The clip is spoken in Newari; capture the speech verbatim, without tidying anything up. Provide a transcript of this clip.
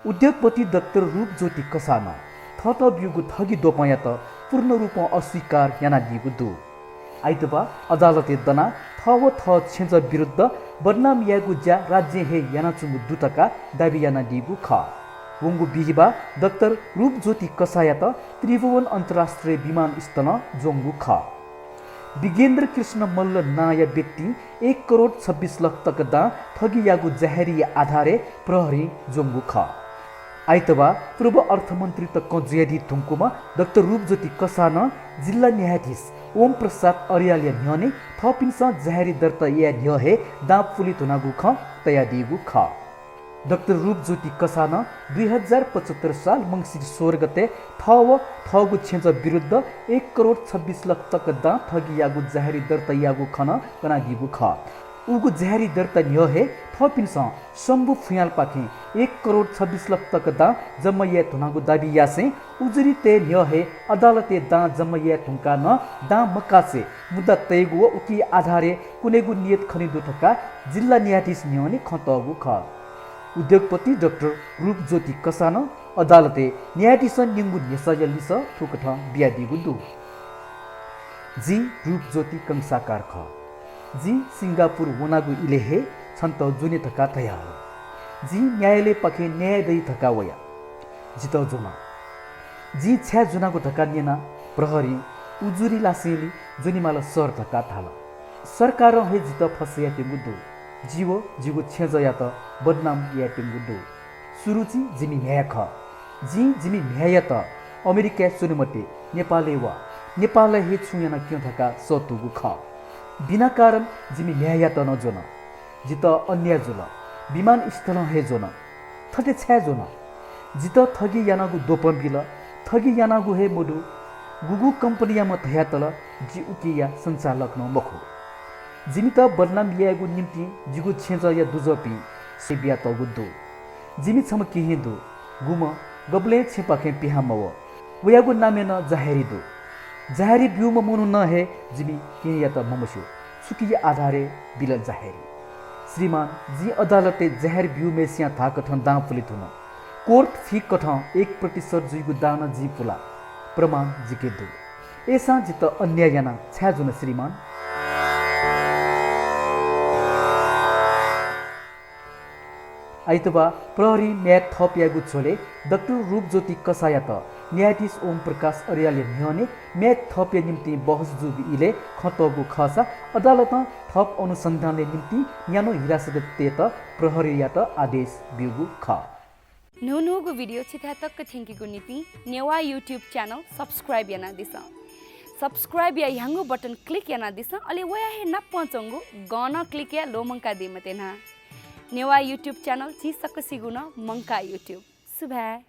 उद्योगपति डाक्टर रूपज्योति कसाःनं थःत ब्यूगु थगि द्वपंयात पूर्ण रूपं अस्वीकार यानादीगु दु। आइतबाः अदालतय् दनाः थः व थः छेँजः विरुद्ध बदनाम यायेगु ज्या राज्यं हे यानाच्वंगु दु धकाः दाबी यानादीगु खः। वंगु बिहिबाः डाक्टर रूपज्योति कसाःयात त्रिभुवन अन्तर्राष्ट्रिय विमानस्थलं ज्वंगु खः। विगेन्द्र कृष्ण मल्ल नांया व्यक्तिं एक करोड छब्बीस लाख तक दां ठगीयागु जाहेरीया आधारय् प्रहरीं ज्वंगु खः। आइतबाः पूर्व अर्थमन्त्री तकं जुयादी धुंकूम्ह डाक्टर रूपज्योति कसाःनं जिल्ला न्यायाधीश ओम प्रसाद अर्यालया न्ह्यःने थःपिन्सं जाहेरी दर्ता याये न्ह्यः हे दां पुले धुनागु खँ तयादीगु खः। डाक्टर रूपज्योति कसाःनं दुई हजार पचहत्तर साल मंसिर सोह्र गते थः व थःगु छेँजः विरुद्ध एक करोड छब्बीस लाख तक दां ठगीयागु जाहेरी दर्ता याःगु खँ नं कनादीगु खः। उगु जाहेरी दर्ता न्ह्यः हे थःपिन्सं शम्भु फुयाँलपाखें एक करोड छब्बीस लाख तक दां जम्मा याये धुनागु दाबी यासें उजुरी तये न्ह्यः हे अदालतय् दां जम्मा याये धुंकाः नं दां मकासे मुद्दा तयेगु व उकिया आधारय् कुनेगु नियत खने दु धकाः जिल्ला न्यायाधीश न्ह्यःने खँ तःगु खः। उद्योगपति डाक्टर रूपज्योति कसाःनं अदालतय् न्यायाधीशं न्यंगु न्ह्यसःया लिसः थुकथं बियादीगु दु। जि रूपज्योति कंसाकार खः। जि सिंगापुर वनागु इलय् हे छन्त ज्वने धकाः धयाहल। जिं न्यायालयपाखें न्याय दइ धकाः वया। जितः ज्वन। जिं छाय् ज्वनागु धकाः न्यनाः प्रहरीं उजुरी लासेंलि ज्वनेमाल सर धकाः धाल। सरकारं हे जितः फसय् यायेत्यंगु दु। जि व जिगु छेँजःयात बदनाम यायेत्यंगु दु। सुरुचि जिमि म्ह्याय् खः। जिं जिमि म्ह्याय्‌यात अमेरिकाय् च्वने मते, नेपालय् वा, नेपालय् हे छुं यानाः क्यँ धकाः सःतूगु खः। बिना कारण जिमि म्ह्याय्‌यात नं ज्वन। जितः अन्याय जुल। विमानस्थलं हे ज्वन। थथे छाय् ज्वन? जितः थगि यानागु द्वपं बिल, थगि यानागु हे मदु, गुगु कम्पनीयाम्ह धयातल, जि उकिया सञ्चालक नं मखु। जिमित बदनाम यायेगु निंतिं जिगु छेँजःया दुजःपिं सय् बियातःगु दु। जिमि छम्ह केहेँ दु, गुम्ह गबलें छेँपाखें पिहां मवः। वयागु नामय् नं जाहेरी दु। जाहेरी ब्यूम्ह मनू नं हे जिमि केहेँयात ममस्यू। छुकिया आधारय् बिल जाहेरी? श्रीमान, जिं अदालतय् जाहेरी ब्यूम्हय्‌सियां धाःकथं दां पुले धुन। Court fee कथं एक प्रतिशत जुइगु दां नं जिं पुला। प्रमाण जिके दु। अय्‌सां जितः अन्याय यानाः छाय् ज्वन श्रीमान? आइतबाः प्रहरीं म्याद थप यायेगु झ्वलय् डाक्टर रूपज्योति कसाःयात न्यायाधीश ओम प्रकाश अर्यालया न्ह्यःने म्याद थपया निंतिं बहस जूगु इलय् खँ तःगु खःसा अदालतं थप अनुसन्धानया निंतिं न्यान्हु हिरासतय् तयेत प्रहरीयात आदेश ब्यूगु खः। न्हून्हूगु video छिथाय् तक थ्यंकेगु निंतिं नेवाः YouTube channel subscribe यानादिसँ। Subscribe या ह्याउँगु button click यानादिसँ, अले वया हे नापं च्वंगु गं नं click याये ल्वःमंकादी मते न्हा। नेवाः YouTube channel झी सकसिगु नं मंकाः YouTube। सुभाय्।